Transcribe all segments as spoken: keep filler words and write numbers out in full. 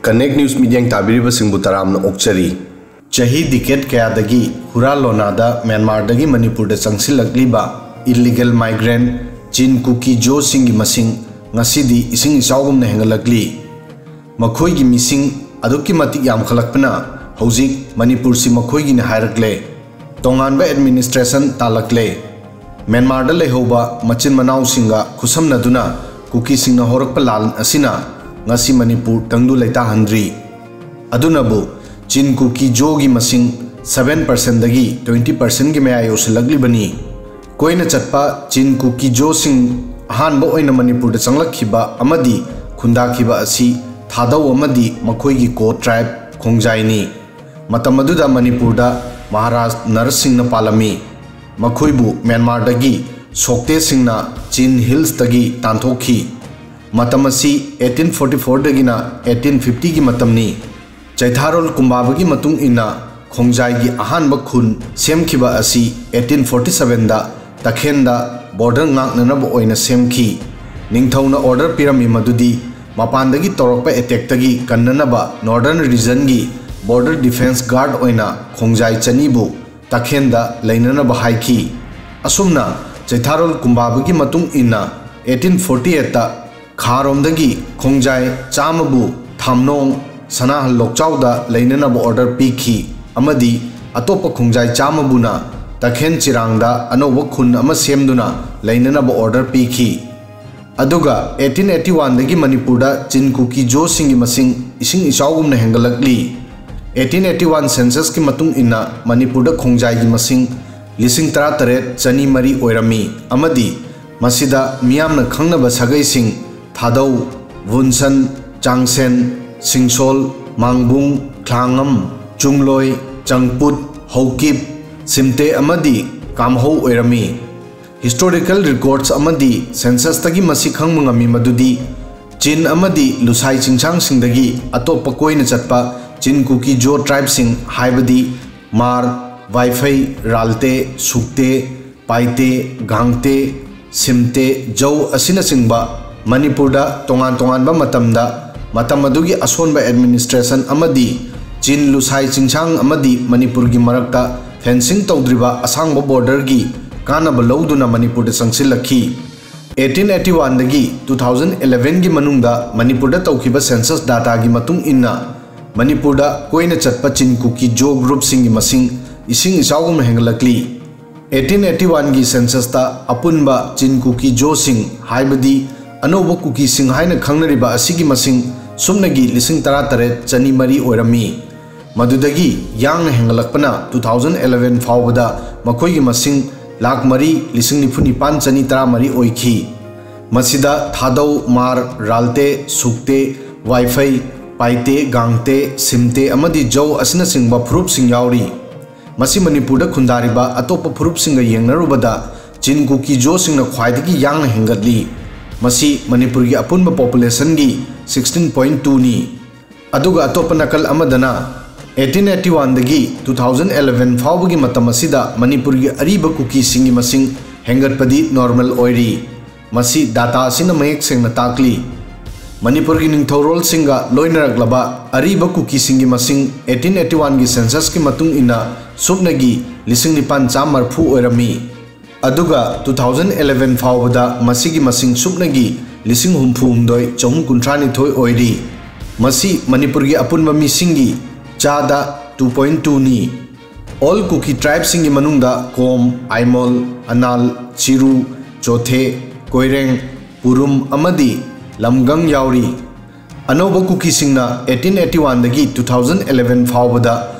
Connect News ꯃꯤꯠꯌꯦꯡ ꯇꯥꯕꯤꯔꯤꯕꯁꯤꯡꯕꯨ ꯇꯔꯥꯝꯅ ꯑꯣꯛꯆꯔꯤ꯫ ꯆꯍꯤ ꯗꯤꯀꯦꯠ ꯀꯌꯥꯗꯒꯤ ꯍꯨꯔꯥ ꯂꯣꯅꯥꯗ ꯃ꯭ꯌꯥꯟꯃꯥꯔꯗꯒꯤ ꯃꯅꯤꯄꯨꯔꯗ ꯆꯪꯁꯤꯜꯂꯛꯂꯤꯕ illegal migrant ꯆꯤꯟ ꯀꯨꯀꯤ ꯖꯣꯁꯤꯡꯒꯤ ꯃꯁꯤꯡ ꯉꯁꯤꯗꯤ ꯏꯁꯤꯡ ꯏꯆꯥꯎꯒꯨꯝꯅ ꯍꯦꯟꯒꯠꯂꯛꯂꯤ꯫ ꯃꯈꯣꯏꯒꯤ ꯃꯤꯁꯤꯡ ꯑꯗꯨꯛꯀꯤ ꯃꯇꯤꯛ ꯌꯥꯝꯈꯠꯂꯛꯄꯅ ꯍꯧꯖꯤꯛ ꯃꯅꯤꯄꯨꯔꯁꯤ ꯃꯈꯣꯏꯒꯤꯅꯤ ꯍꯥꯏꯔꯛꯂꯦ꯫ ꯇꯣꯉꯥꯟꯕ administration ꯇꯥꯜꯂꯛꯂꯦ꯫ ꯃ꯭ꯌꯥꯟꯃꯥꯔꯗ ꯂꯩꯍꯧꯕ ꯃꯆꯤꯟ ꯃꯅꯥꯎꯁꯤꯡꯒ ꯈꯨꯠꯁꯝꯅꯗꯨꯅ ꯀꯨꯀꯤꯁꯤꯡꯅ ꯍꯧꯔꯛꯄ ꯂꯥꯟ ꯑꯁꯤꯅ ꯉꯁꯤ ꯃꯅꯤꯄꯨꯔ ꯇꯪꯗꯨ ꯂꯩꯇꯥꯍꯟꯗ꯭ꯔꯤ꯫ ꯑꯗꯨꯅꯕꯨ ꯆꯤꯟ ꯀꯨꯀꯤ ꯖꯣꯒꯤ ꯃꯁꯤꯡ seven percentꯗꯒꯤ twenty percentꯒꯤ ꯃꯌꯥ ꯌꯧꯁꯤꯜꯂꯛꯂꯤꯕꯅꯤ꯫ ꯀꯣꯏꯅ ꯆꯠꯄ ꯆꯤꯟ ꯀꯨꯀꯤ ꯖꯣꯁꯤꯡ ꯑꯍꯥꯟꯕ ꯑꯣꯏꯅ ꯃꯅꯤꯄꯨꯔꯗ ꯆꯪꯂꯛꯈꯤꯕ ꯑꯃꯗꯤ ꯈꯨꯟꯗꯥꯈꯤꯕ ꯑꯁꯤ ꯊꯥꯗꯧ ꯑꯃꯗꯤ ꯃꯈꯣꯏꯒꯤ ꯀꯣ tribe ꯈꯣꯡꯖꯥꯏꯅꯤ꯫ ꯃꯇꯝ ꯑꯗꯨꯗ ꯃꯅꯤꯄꯨꯔꯗ ꯃꯍꯥꯔꯥꯖ ꯅꯔꯁꯤꯡꯅ ꯄꯥꯜꯂꯝꯃꯤ꯫ ꯃꯈꯣꯏꯕꯨ ꯃ꯭ꯌꯥꯟꯃꯥꯔꯗꯒꯤ ꯁꯣꯛꯇꯦꯁꯤꯡꯅ ꯆꯤꯟ ꯍꯤꯜꯁꯇꯒꯤ ꯇꯥꯟꯊꯣꯛꯈꯤ꯫ ꯃꯇꯝ ꯑꯁꯤ eighteen forty fourꯗꯒꯤꯅ eighteen fiftyꯒꯤ ꯃꯇꯝꯅꯤ꯫ ꯆꯩꯊꯥꯔꯣꯜ ꯀꯨꯝꯕꯥꯕꯒꯤ ꯃꯇꯨꯡ ꯏꯟꯅ ꯈꯣꯡꯖꯥꯏꯒꯤ ꯑꯍꯥꯟꯕ ꯈꯨꯟ ꯁꯦꯝꯈꯤꯕ ꯑꯁꯤ eighteen forty sevenꯗ ꯇꯈꯦꯟꯗ border ꯉꯥꯛꯅꯅꯕ ꯑꯣꯏꯅ ꯁꯦꯝꯈꯤ꯫ ꯅꯤꯡꯊꯧꯅ order ꯄꯤꯔꯝꯃꯤ ꯃꯗꯨꯗꯤ ꯃꯄꯥꯟꯗꯒꯤ ꯇꯧꯔꯛꯄ attackꯇꯒꯤ ꯀꯟꯅꯅꯕ northern regionꯒꯤ border defence guard ꯑꯣꯏꯅ ꯈꯣꯡꯖꯥꯏ ꯆꯅꯤꯕꯨ ꯇꯈꯦꯟꯗ ꯂꯩꯅꯅꯕ ꯍꯥꯏꯈꯤ꯫ ꯑꯁꯨꯝꯅ ꯆꯩꯊꯥꯔꯣꯜ ꯀꯨꯝꯕꯥꯕꯒꯤ ꯃꯇꯨꯡ ꯏꯟꯅ eighteen forty eightꯇ ꯈꯥꯔꯣꯝꯗꯒꯤ ꯈꯣꯡꯖꯥꯏ ꯆꯥꯝꯃꯕꯨ ꯊꯥꯝꯅꯣꯡ ꯁꯅꯥꯍꯜ ꯂꯣꯛꯆꯥꯎꯗ ꯂꯩꯅꯅꯕ order ꯄꯤꯈꯤ ꯑꯃꯗꯤ ꯑꯇꯣꯞꯄ ꯈꯣꯡꯖꯥꯏ ꯆꯥꯝꯃꯕꯨꯅ ꯇꯈꯦꯟ ꯆꯤꯔꯥꯡꯗ ꯑꯅꯧꯕ ꯈꯨꯟ ꯑꯃ ꯁꯦꯝꯗꯨꯅ ꯂꯩꯅꯅꯕ order ꯄꯤꯈꯤ꯫ ꯑꯗꯨꯒ eighteen eighty oneꯗꯒꯤ ꯃꯅꯤꯄꯨꯔꯗ ꯆꯤꯟ ꯀꯨꯀꯤ ꯖꯣꯁꯤꯡꯒꯤ ꯃꯁꯤꯡ ꯏꯁꯤꯡ ꯏꯆꯥꯎꯒꯨꯝꯅ ꯍꯦꯟꯒꯠꯂꯛꯂꯤ꯫ eighteen eighty one censusꯀꯤ ꯃꯇꯨꯡ ꯏꯟꯅ ꯃꯅꯤꯄꯨꯔꯗ ꯈꯣꯡꯖꯥꯏꯒꯤ ꯃꯁꯤꯡ ꯂꯤꯁꯤꯡ ꯇꯔꯥꯇꯔꯦꯠ ꯆꯅꯤ ꯃꯔꯤ ꯑꯣꯏꯔꯝꯃꯤ ꯑꯃꯗꯤ ꯃꯁꯤꯗ ꯃꯤꯌꯥꯝꯅ ꯈꯪꯅꯕ ꯁꯥꯒꯩꯁꯤꯡ ꯊꯥꯗꯧ, ꯚꯨꯟꯁꯟ, ꯆꯥꯡꯁꯦꯟ, ꯁꯤꯡꯁꯣꯜ, ꯃꯥꯡꯕꯨꯡ, ꯈ꯭ꯂꯥꯡꯉꯝ, ꯆꯨꯡꯂꯣꯏ, ꯆꯪꯄꯨꯠ, ꯍꯧꯀꯤꯞ, ꯁꯤꯝꯇꯦ ꯑꯃꯗꯤ ꯀꯥꯝꯍꯧ ꯑꯣꯏꯔꯝꯃꯤ꯫ Historical records ꯑꯃꯗꯤ censusꯇꯒꯤ ꯃꯁꯤ ꯈꯪꯕ ꯉꯝꯃꯤ ꯃꯗꯨꯗꯤ ꯆꯤꯟ ꯑꯃꯗꯤ ꯂꯨꯁꯥꯏ ꯆꯤꯡꯁꯥꯡꯁꯤꯡꯗꯒꯤ ꯑꯇꯣꯞꯄ ꯀꯣꯏꯅ ꯆꯠꯄ ꯆꯤꯟ ꯀꯨꯀꯤ ꯖꯣ tribeꯁꯤꯡ ꯍꯥꯏꯕꯗꯤ ꯃꯥꯔ, ꯋꯥꯏꯐꯩ, ꯔꯥꯜꯇꯦ, ꯁꯨꯛꯇꯦ, ꯄꯥꯏꯇꯦ, ꯒꯥꯡꯇꯦ, ꯁꯤꯝꯇꯦ, ꯖꯧ ꯑꯁꯤꯅꯆꯤꯡꯕ ꯃꯅꯤꯄꯨꯔꯗ ꯇꯣꯉꯥꯟ ꯇꯣꯉꯥꯟꯕ ꯃꯇꯝꯗ ꯃꯇꯝ ꯑꯗꯨꯒꯤ ꯑꯁꯣꯟꯕ ꯑꯦꯗꯃꯤꯅꯤꯁꯇ꯭ꯔꯦꯁꯟ ꯑꯃꯗꯤ ꯆꯤꯟ ꯂꯨꯁꯥꯏ ꯆꯤꯡꯁꯥꯡ ꯑꯃꯗꯤ ꯃꯅꯤꯄꯨꯔꯒꯤ ꯃꯔꯛꯇ ꯐꯦꯟꯁꯤꯡ ꯇꯧꯗ꯭ꯔꯤꯕ ꯑꯁꯥꯡꯕ ꯕꯣꯔꯗꯔꯒꯤ ꯀꯥꯟꯅꯕ ꯂꯧꯗꯨꯅ ꯃꯅꯤꯄꯨꯔꯗ ꯆꯪꯁꯤꯜꯂꯛꯈꯤ꯫ ꯑꯩꯠꯇꯤꯟ ꯑꯩꯠꯇꯤ ꯋꯥꯟꯗꯒꯤ ꯇꯨ ꯊꯥꯎꯖꯟ ꯑꯦꯂꯦꯚꯦꯟꯒꯤ ꯃꯅꯨꯡꯗ ꯃꯅꯤꯄꯨꯔꯗ ꯇꯧꯈꯤꯕ ꯁꯦꯟꯁꯁ ꯗꯥꯇꯥꯒꯤ ꯃꯇꯨꯡ ꯏꯟꯅ, ꯃꯅꯤꯄꯨꯔꯗ ꯀꯣꯏꯅ ꯆꯠꯄ ꯆꯤꯟ ꯀꯨꯀꯤ ꯖꯣ ꯒ꯭ꯔꯨꯞꯁꯤꯡꯒꯤ ꯃꯁꯤꯡ ꯏꯁꯤꯡ ꯏꯆꯥꯎꯒꯨꯝꯅ ꯍꯦꯟꯒꯠꯂꯛꯂꯤ꯫ ꯑꯩꯠꯇꯤꯟ ꯑꯩꯠꯇꯤ ꯋꯥꯟꯒꯤ ꯁꯦꯟꯁꯁꯇ ꯑꯄꯨꯟꯕ ꯆꯤꯟ ꯀꯨꯀꯤ ꯖꯣꯁꯤꯡ, ꯍꯥꯏꯕꯗꯤ ꯑꯅꯧꯕ ꯀꯨꯀꯤꯁꯤꯡ ꯍꯥꯏꯅ ꯈꯪꯅꯔꯤꯕ ꯑꯁꯤꯒꯤ ꯃꯁꯤꯡ ꯁꯨꯞꯅꯒꯤ ꯂꯤꯁꯤꯡ ꯇꯔꯥꯇꯔꯦꯠ ꯆꯅꯤ ꯃꯔꯤ ꯑꯣꯏꯔꯝꯃꯤ꯫ ꯃꯗꯨꯗꯒꯤ ꯌꯥꯡꯅ ꯍꯦꯟꯒꯠꯂꯛꯄꯅ ꯇꯨ ꯊꯥꯎꯖꯟ ꯑꯦꯂꯦꯚꯦꯟ ꯐꯥꯎꯕꯗ ꯃꯈꯣꯏꯒꯤ ꯃꯁꯤꯡ ꯂꯥꯈ ꯃꯔꯤ ꯂꯤꯁꯤꯡ ꯅꯤꯐꯨ ꯅꯤꯄꯥꯟ ꯆꯅꯤ ꯇꯔꯥꯃꯔꯤ ꯑꯣꯏꯈꯤ꯫ ꯃꯁꯤꯗ ꯊꯥꯗꯧ, ꯃꯥꯔ, ꯔꯥꯜꯇꯦ, ꯁꯨꯛꯇꯦ, ꯋꯥꯏꯐꯩ, ꯄꯥꯏꯇꯦ, ꯒꯥꯡꯇꯦ, ꯁꯤꯝꯇꯦ ꯑꯃꯗꯤ ꯖꯧ ꯑꯁꯤꯅꯆꯤꯡꯕ ꯐꯨꯔꯨꯞꯁꯤꯡ ꯌꯥꯎꯔꯤ꯫ ꯃꯁꯤ ꯃꯅꯤꯄꯨꯔꯗ ꯈꯨꯟꯗꯥꯔꯤꯕ ꯑꯇꯣꯞꯄ ꯐꯨꯔꯨꯞꯁꯤꯡꯒ ꯌꯦꯡꯅꯔꯨꯕꯗ ꯆꯤꯟ ꯀꯨꯀꯤ ꯖꯣꯁꯤꯡꯅ ꯈ꯭ꯋꯥꯏꯗꯒꯤ ꯌꯥꯡꯅ ꯍꯦꯟꯒꯠꯂꯤ꯫ ꯃꯁꯤ ꯃꯅꯤꯄꯨꯔꯒꯤ ꯑꯄꯨꯟꯕ ꯄꯣꯄꯨꯂꯦꯁꯟꯒꯤ ꯁꯤꯛꯁꯇꯤꯟ ꯄꯣꯏꯟ ꯇꯨꯅꯤ꯫ ꯑꯗꯨꯒ ꯑꯇꯣꯞꯄ ꯅꯥꯀꯜ ꯑꯃꯗꯅ, ꯑꯩꯠꯇꯤꯟ ꯑꯩꯠꯇꯤ ꯋꯥꯟꯗꯒꯤ ꯇꯨ ꯊꯥꯎꯖꯟ ꯑꯦꯂꯦꯚꯦꯟ ꯐꯥꯎꯕꯒꯤ ꯃꯇꯝ ꯑꯁꯤꯗ ꯃꯅꯤꯄꯨꯔꯒꯤ ꯑꯔꯤꯕ ꯀꯨꯀꯤꯁꯤꯡꯒꯤ ꯃꯁꯤꯡ ꯍꯦꯟꯒꯠꯄꯗꯤ ꯅꯣꯔꯃꯦꯜ ꯑꯣꯏꯔꯤ꯫ ꯃꯁꯤ ꯗꯥꯇꯥ ꯑꯁꯤꯅ ꯃꯌꯦꯛ ꯁꯦꯡꯅ ꯇꯥꯛꯂꯤ꯫ ꯃꯅꯤꯄꯨꯔꯒꯤ ꯅꯤꯡꯊꯧꯔꯣꯜꯁꯤꯡꯒ ꯂꯣꯏꯅꯔꯛꯂꯕ ꯑꯔꯤꯕ ꯀꯨꯀꯤꯁꯤꯡꯒꯤ ꯃꯁꯤꯡ ꯑꯩꯠꯇꯤꯟ ꯑꯩꯠꯇꯤ ꯋꯥꯟꯒꯤ ꯁꯦꯟꯁꯁꯀꯤ ꯃꯇꯨꯡ ꯏꯟꯅ ꯁꯨꯞꯅꯒꯤ ꯂꯤꯁꯤꯡ ꯅꯤꯄꯥꯟ ꯆꯥꯝꯃ ꯃꯔꯤꯐꯨ ꯑꯣꯏꯔꯝꯃꯤ꯫ ꯑꯗꯨꯒ ꯇꯨ ꯊꯥꯎꯖꯟ ꯑꯦꯂꯦꯚꯦꯟ ꯐꯥꯎꯕꯗ ꯃꯁꯤꯒꯤ ꯃꯁꯤꯡ ꯁꯨꯞꯅꯒꯤ ꯂꯤꯁꯤꯡ ꯍꯨꯝꯐꯨ ꯍꯨꯝꯗꯣꯏ ꯆꯍꯨꯝ ꯀꯨꯟꯊ꯭ꯔꯥ ꯅꯤꯊꯣꯏ ꯑꯣꯏꯔꯤ꯫ ꯃꯁꯤ ꯃꯅꯤꯄꯨꯔꯒꯤ ꯑꯄꯨꯟꯕ ꯃꯤꯁꯤꯡꯒꯤ ꯆꯥꯗ ꯇꯨ ꯄꯣꯏꯟ ꯇꯨꯅꯤ꯫ ꯑꯣꯜ ꯀꯨꯀꯤ ꯇ꯭ꯔꯥꯏꯕꯁꯤꯡꯒꯤ ꯃꯅꯨꯡꯗ ꯀꯣꯝ, ꯑꯥꯏꯃꯣꯜ, ꯑꯅꯥꯜ, ꯆꯤꯔꯨ, ꯆꯣꯊꯦ, ꯀꯣꯏꯔꯦꯡ, ꯄꯨꯔꯨꯝ ꯑꯃꯗꯤ ꯂꯝꯒꯪ ꯌꯥꯎꯔꯤ꯫ ꯑꯅꯧꯕ ꯀꯨꯀꯤꯁꯤꯡꯅ ꯑꯩꯠꯇꯤꯟ ꯑꯩꯠꯇꯤ ꯋꯥꯟꯗꯒꯤ ꯇꯨ ꯊꯥꯎꯖꯟ ꯑꯦꯂꯦꯚꯦꯟ ꯐꯥꯎꯕꯗ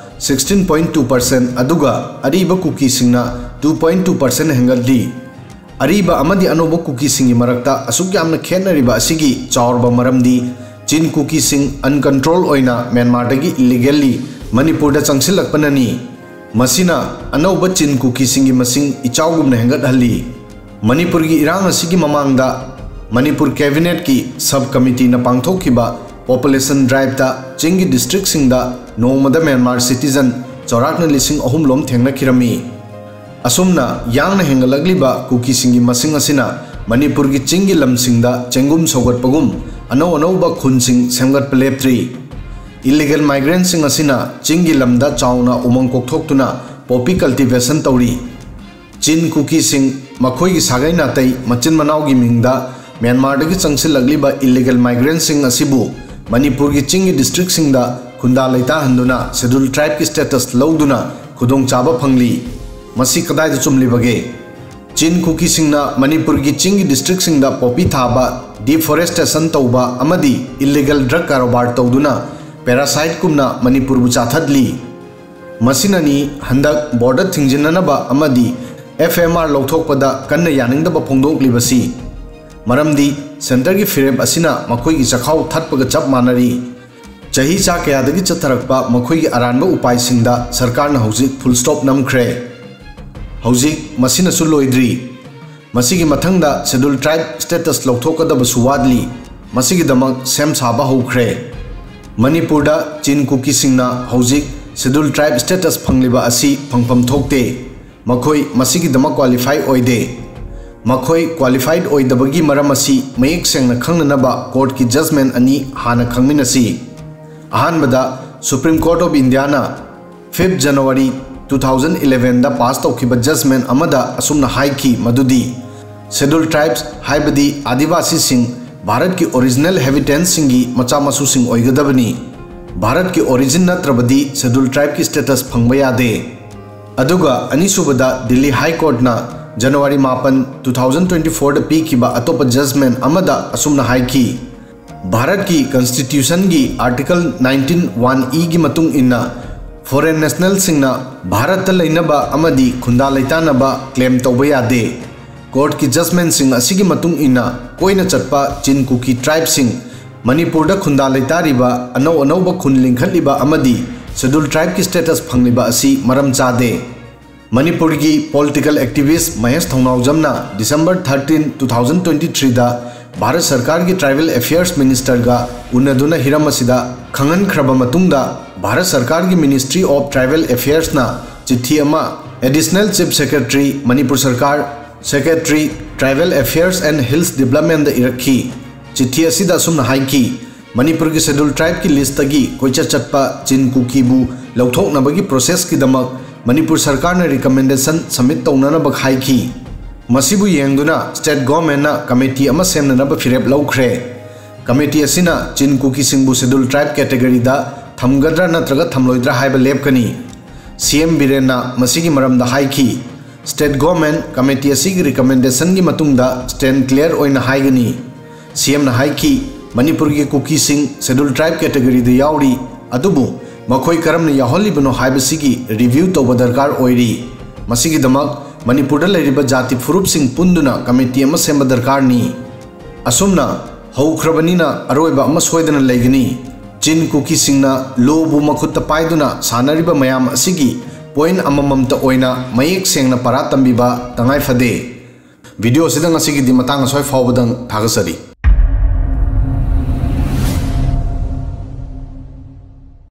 ꯁꯤꯛꯁꯇꯤꯟ ꯄꯣꯏꯟ ꯇꯨ ꯄꯔꯁꯦꯟ, ꯑꯗꯨꯒ ꯑꯔꯤꯕ ꯀꯨꯀꯤꯁꯤꯡꯅ ꯇꯨ ꯄꯣꯏꯟ ꯇꯨ ꯄꯔꯁꯦꯟ ꯍꯦꯟꯒꯠꯂꯤ꯫ ꯑꯔꯤꯕ ꯑꯃꯗꯤ ꯑꯅꯧꯕ ꯀꯨꯀꯤꯁꯤꯡꯒꯤ ꯃꯔꯛꯇ ꯑꯁꯨꯛ ꯌꯥꯝꯅ ꯈꯦꯠꯅꯔꯤꯕ ꯑꯁꯤꯒꯤ ꯆꯥꯎꯔꯕ ꯃꯔꯝꯗꯤ ꯆꯤꯟ ꯀꯨꯀꯤꯁꯤꯡ ꯑꯟꯀꯟꯇ꯭ꯔꯣꯜ ꯑꯣꯏꯅ ꯃ꯭ꯌꯥꯟꯃꯥꯔꯗꯒꯤ ꯏꯂꯤꯒꯦꯜꯂꯤ ꯃꯅꯤꯄꯨꯔꯗ ꯆꯪꯁꯤꯜꯂꯛꯄꯅꯅꯤ꯫ ꯃꯁꯤꯅ ꯑꯅꯧꯕ ꯆꯤꯟ ꯀꯨꯀꯤꯁꯤꯡꯒꯤ ꯃꯁꯤꯡ ꯏꯆꯥꯎꯒꯨꯝꯅ ꯍꯦꯟꯒꯠꯍꯜꯂꯤ꯫ ꯃꯅꯤꯄꯨꯔꯒꯤ ꯏꯔꯥꯡ ꯑꯁꯤꯒꯤ ꯃꯃꯥꯡꯗ ꯃꯅꯤꯄꯨꯔ ꯀꯦꯕꯤꯅꯦꯠꯀꯤ ꯁꯕ ꯀꯃꯤꯇꯤꯅ ꯄꯥꯡꯊꯣꯛꯈꯤꯕ ꯄꯣꯄꯨꯂꯦꯁꯟ ꯗ꯭ꯔꯥꯏꯚꯇ ꯆꯤꯡꯒꯤ ꯗꯤꯁꯇ꯭ꯔꯤꯛꯁꯤꯡꯗ ꯅꯣꯡꯃꯗ ꯃ꯭ꯌꯥꯟꯃꯥꯔ ꯁꯤꯇꯤꯖꯟ ꯆꯥꯎꯔꯥꯛꯅ ꯂꯤꯁꯤꯡ ꯑꯍꯨꯝ ꯂꯣꯝ ꯊꯦꯡꯅꯈꯤꯔꯝꯃꯤ꯫ ꯑꯁꯨꯝꯅ ꯌꯥꯡꯅ ꯍꯦꯟꯒꯠꯂꯛꯂꯤꯕ ꯀꯨꯀꯤꯁꯤꯡꯒꯤ ꯃꯁꯤꯡ ꯑꯁꯤꯅ ꯃꯅꯤꯄꯨꯔꯒꯤ ꯆꯤꯡꯒꯤ ꯂꯝꯁꯤꯡꯗ ꯆꯦꯡꯒꯨꯝ ꯁꯧꯒꯠꯄꯒꯨꯝ ꯑꯅꯧ ꯑꯅꯧꯕ ꯈꯨꯟꯁꯤꯡ ꯁꯦꯝꯒꯠꯄ ꯂꯦꯞꯇ꯭ꯔꯤ꯫ Illegal migrantꯁꯤꯡ ꯑꯁꯤꯅ ꯆꯤꯡꯒꯤ ꯂꯝꯗ ꯆꯥꯎꯅ ꯎꯃꯪ ꯀꯣꯛꯊꯣꯛꯇꯨꯅ poppy cultivation ꯇꯧꯔꯤ꯫ ꯆꯤꯟ ꯀꯨꯀꯤꯁꯤꯡ, ꯃꯈꯣꯏꯒꯤ ꯁꯥꯒꯩ ꯅꯥꯇꯩ, ꯃꯆꯤꯟ ꯃꯅꯥꯎꯒꯤ ꯃꯤꯡꯗ ꯃ꯭ꯌꯥꯟꯃꯥꯔꯗꯒꯤ ꯆꯪꯁꯤꯜꯂꯛꯂꯤꯕ illegal migrantꯁꯤꯡ ꯑꯁꯤꯕꯨ ꯃꯅꯤꯄꯨꯔꯒꯤ ꯆꯤꯡꯒꯤ districtꯁꯤꯡꯗ ꯈꯨꯟꯗꯥ ꯂꯩꯇꯥꯍꯟꯗꯨꯅ Scheduled Tribeꯀꯤ status ꯂꯧꯗꯨꯅ ꯈꯨꯗꯣꯡꯆꯥꯕ ꯐꯪꯂꯤ꯫ ꯃꯁꯤ ꯀꯗꯥꯏꯗ ꯆꯨꯝꯂꯤꯕꯒꯦ? ꯆꯤꯟ ꯀꯨꯀꯤꯁꯤꯡꯅ ꯃꯅꯤꯄꯨꯔꯒꯤ ꯆꯤꯡꯒꯤ districtꯁꯤꯡꯗ poppy ꯊꯥꯕ, deforestation ꯇꯧꯕ ꯑꯃꯗꯤ illegal drug ꯀꯔꯕꯥꯔ ꯇꯧꯗꯨꯅ parasiteꯀꯨꯝꯅ ꯃꯅꯤꯄꯨꯔꯕꯨ ꯆꯥꯊꯠꯂꯤ꯫ ꯃꯁꯤꯅꯅꯤ ꯍꯟꯗꯛ border ꯊꯤꯡꯖꯤꯟꯅꯅꯕ ꯑꯃꯗꯤ FMR ꯂꯧꯊꯣꯛꯄꯗ ꯀꯟꯅ ꯌꯥꯅꯤꯡꯗꯕ ꯐꯣꯡꯗꯣꯛꯂꯤꯕꯁꯤ꯫ ꯃꯔꯝꯗꯤ centreꯒꯤ ꯐꯤꯔꯦꯞ ꯑꯁꯤꯅ ꯃꯈꯣꯏꯒꯤ ꯆꯈꯥꯎ ꯊꯠꯄꯒ ꯆꯞ ꯃꯥꯟꯅꯔꯤ꯫ ꯆꯍꯤ ꯆꯥ ꯀꯌꯥꯗꯒꯤ ꯆꯠꯊꯔꯛꯄ ꯃꯈꯣꯏꯒꯤ ꯑꯔꯥꯟꯕ ꯎꯄꯥꯏꯁꯤꯡꯗ ꯁꯔꯀꯥꯔꯅ ꯍꯧꯖꯤꯛ full stop ꯅꯝꯈ꯭ꯔꯦ꯫ ꯍꯧꯖꯤꯛ ꯃꯁꯤꯅꯁꯨ ꯂꯣꯏꯗ꯭ꯔꯤ꯫ ꯃꯁꯤꯒꯤ ꯃꯊꯪꯗ Scheduled Tribe status ꯂꯧꯊꯣꯛꯀꯗꯕꯁꯨ ꯋꯥꯠꯂꯤ꯫ ꯃꯁꯤꯒꯤꯗꯃꯛ ꯁꯦꯝ ꯁꯥꯕ ꯍꯧꯈ꯭ꯔꯦ꯫ ꯃꯅꯤꯄꯨꯔꯗ ꯆꯤꯟ ꯀꯨꯀꯤꯁꯤꯡꯅ ꯍꯧꯖꯤꯛ Scheduled Tribe status ꯐꯪꯂꯤꯕ ꯑꯁꯤ ꯐꯪꯐꯝ ꯊꯣꯛꯇꯦ꯫ ꯃꯈꯣꯏ ꯃꯁꯤꯒꯤꯗꯃꯛ qualify ꯑꯣꯏꯗꯦ꯫ ꯃꯈꯣꯏ qualified ꯑꯣꯏꯗꯕꯒꯤ ꯃꯔꯝ ꯑꯁꯤ ꯃꯌꯦꯛ ꯁꯦꯡꯅ ꯈꯪꯅꯅꯕ courtꯀꯤ judgement ꯑꯅꯤ ꯍꯥꯟꯅ ꯈꯪꯃꯤꯟꯅꯁꯤ꯫ ꯑꯍꯥꯟꯕꯗ, Supreme Court of Indiaꯅ fifth January two thousand elevenꯗ pass ꯇꯧꯈꯤꯕ judgement ꯑꯃꯗ ꯑꯁꯨꯝꯅ ꯍꯥꯏꯈꯤ ꯃꯗꯨꯗꯤ, Scheduled Tribes ꯍꯥꯏꯕꯗꯤ ꯑꯥꯗꯤꯋꯥꯁꯤꯁꯤꯡ ꯚꯥꯔꯠꯀꯤ original habitantꯁꯤꯡꯒꯤ ꯃꯆꯥ ꯃꯁꯨꯁꯤꯡ ꯑꯣꯏꯒꯗꯕꯅꯤ꯫ ꯚꯥꯔꯠꯀꯤ origin ꯅꯠꯇ꯭ꯔꯕꯗꯤ Scheduled Tribeꯀꯤ status ꯐꯪꯕ ꯌꯥꯗꯦ꯫ ꯑꯗꯨꯒ ꯑꯅꯤꯁꯨꯕꯗ, Delhi High Courtꯅ January ꯃꯥꯄꯟ, two thousand twenty fourꯗ ꯄꯤꯈꯤꯕ ꯑꯇꯣꯞꯄ judgement ꯑꯃꯗ ꯑꯁꯨꯝꯅ ꯍꯥꯏꯈꯤ, ꯚꯥꯔꯠꯀꯤ constitutionꯒꯤ article nineteen one Eꯒꯤ ꯃꯇꯨꯡ ꯏꯟꯅ foreign nationalꯁꯤꯡꯅ ꯚꯥꯔꯠꯇ ꯂꯩꯅꯕ ꯑꯃꯗꯤ ꯈꯨꯟꯗꯥ ꯂꯩꯇꯥꯅꯕ claim ꯇꯧꯕ ꯌꯥꯗꯦ꯫ Courtꯀꯤ judgementꯁꯤꯡ ꯑꯁꯤꯒꯤ ꯃꯇꯨꯡ ꯏꯟꯅ ꯀꯣꯏꯅ ꯆꯠꯄ ꯆꯤꯟ ꯀꯨꯀꯤ tribeꯁꯤꯡ, ꯃꯅꯤꯄꯨꯔꯗ ꯈꯨꯟꯗꯥ ꯂꯩꯇꯥꯔꯤꯕ, ꯑꯅꯧ ꯑꯅꯧꯕ ꯈꯨꯟ ꯂꯤꯡꯈꯠꯂꯤꯕ ꯑꯃꯗꯤ Scheduled Tribeꯀꯤ status ꯐꯪꯂꯤꯕ ꯑꯁꯤ ꯃꯔꯝ ꯆꯥꯗꯦ꯫ ꯃꯅꯤꯄꯨꯔꯒꯤ political activist Mahesh ꯊꯧꯅꯥꯎꯖꯝꯅ December thirteen, two thousand twenty threeꯗ Bharat ꯁꯔꯀꯥꯔꯒꯤ Tribal Affairs Ministerꯒ ꯎꯅꯗꯨꯅ ꯍꯤꯔꯝ ꯑꯁꯤꯗ ꯈꯪꯍꯟꯈ꯭ꯔꯕ ꯃꯇꯨꯡꯗ, ꯚꯥꯔꯠ ꯁꯔꯀꯥꯔꯒꯤ Ministry of Tribal Affairsꯅ ꯆꯤꯊꯤ ꯑꯃ Additional Chief Secretary, ꯃꯅꯤꯄꯨꯔ ꯁꯔꯀꯥꯔ, Secretary, Tribal Affairs and Hills Developmentꯗ ꯏꯔꯛꯈꯤ꯫ ꯆꯤꯊꯤ ꯑꯁꯤꯗ ꯑꯁꯨꯝꯅ ꯍꯥꯏꯈꯤ, ꯃꯅꯤꯄꯨꯔꯒꯤ Scheduled Tribeꯀꯤ listꯇꯒꯤ ꯀꯣꯏꯆꯠ ꯆꯠꯄ ꯆꯤꯟ ꯀꯨꯀꯤꯕꯨ ꯂꯧꯊꯣꯛꯅꯕꯒꯤ processꯀꯤꯗꯃꯛ ꯃꯅꯤꯄꯨꯔ ꯁꯔꯀꯥꯔꯅ recommendation submit ꯇꯧꯅꯅꯕ ꯍꯥꯏꯈꯤ꯫ ꯃꯁꯤꯕꯨ ꯌꯦꯡꯗꯨꯅ state governmentꯅ committee ꯑꯃ ꯁꯦꯝꯅꯅꯕ ꯐꯤꯔꯦꯞ ꯂꯧꯈ꯭ꯔꯦ꯫ Committee ꯑꯁꯤꯅ ꯆꯤꯟ ꯀꯨꯀꯤꯁꯤꯡꯕꯨ Scheduled Tribe categoryꯗ ꯊꯝꯒꯗ꯭ꯔꯥ ꯅꯠꯇ꯭ꯔꯒ ꯊꯝꯂꯣꯏꯗ꯭ꯔꯥ ꯍꯥꯏꯕ ꯂꯦꯞꯀꯅꯤ꯫ CM ꯕꯤꯔꯦꯟꯅ ꯃꯁꯤꯒꯤ ꯃꯔꯝꯗ ꯍꯥꯏꯈꯤ, state government committee ꯑꯁꯤꯒꯤ recommendationꯒꯤ ꯃꯇꯨꯡꯗ stand clear ꯑꯣꯏꯅ ꯍꯥꯏꯒꯅꯤ꯫ CMꯅ ꯍꯥꯏꯈꯤ, ꯃꯅꯤꯄꯨꯔꯒꯤ ꯀꯨꯀꯤꯁꯤꯡ Scheduled Tribe categoryꯗ ꯌꯥꯎꯔꯤ, ꯑꯗꯨꯕꯨ ꯃꯈꯣꯏ ꯀꯔꯝꯅ ꯌꯥꯎꯍꯜꯂꯤꯕꯅꯣ ꯍꯥꯏꯕꯁꯤꯒꯤ review ꯇꯧꯕ ꯗꯔꯀꯥꯔ ꯑꯣꯏꯔꯤ꯫ ꯃꯁꯤꯒꯤꯗꯃꯛ ꯃꯅꯤꯄꯨꯔꯗ ꯂꯩꯔꯤꯕ ꯖꯥꯇꯤ ꯐꯨꯔꯨꯞꯁꯤꯡ ꯄꯨꯟꯗꯨꯅ committee ꯑꯃ ꯁꯦꯝꯕ ꯗꯔꯀꯥꯔꯅꯤ꯫ ꯑꯁꯨꯝꯅ ꯍꯧꯈ꯭ꯔꯕꯅꯤꯅ ꯑꯔꯣꯏꯕ ꯑꯃ ꯁꯣꯏꯗꯅ ꯂꯩꯒꯅꯤ꯫ ꯆꯤꯟ ꯀꯨꯀꯤꯁꯤꯡꯅ lawꯕꯨ ꯃꯈꯨꯠꯇ ꯄꯥꯏꯗꯨꯅ ꯁꯥꯟꯅꯔꯤꯕ ꯃꯌꯥꯝ ꯑꯁꯤꯒꯤ point ꯑꯃꯃꯝꯇ ꯑꯣꯏꯅ ꯃꯌꯦꯛ ꯁꯦꯡꯅ ꯄꯔꯥ ꯇꯝꯕꯤꯕ ꯇꯉꯥꯏ ꯐꯗꯦ꯫ Video ꯑꯁꯤꯗ ꯉꯁꯤꯒꯤꯗꯤ ꯃꯇꯥꯡ ꯑꯁ꯭ꯋꯥꯏ ꯐꯥꯎꯕꯗꯪ ꯊꯥꯒꯠꯆꯔꯤ꯫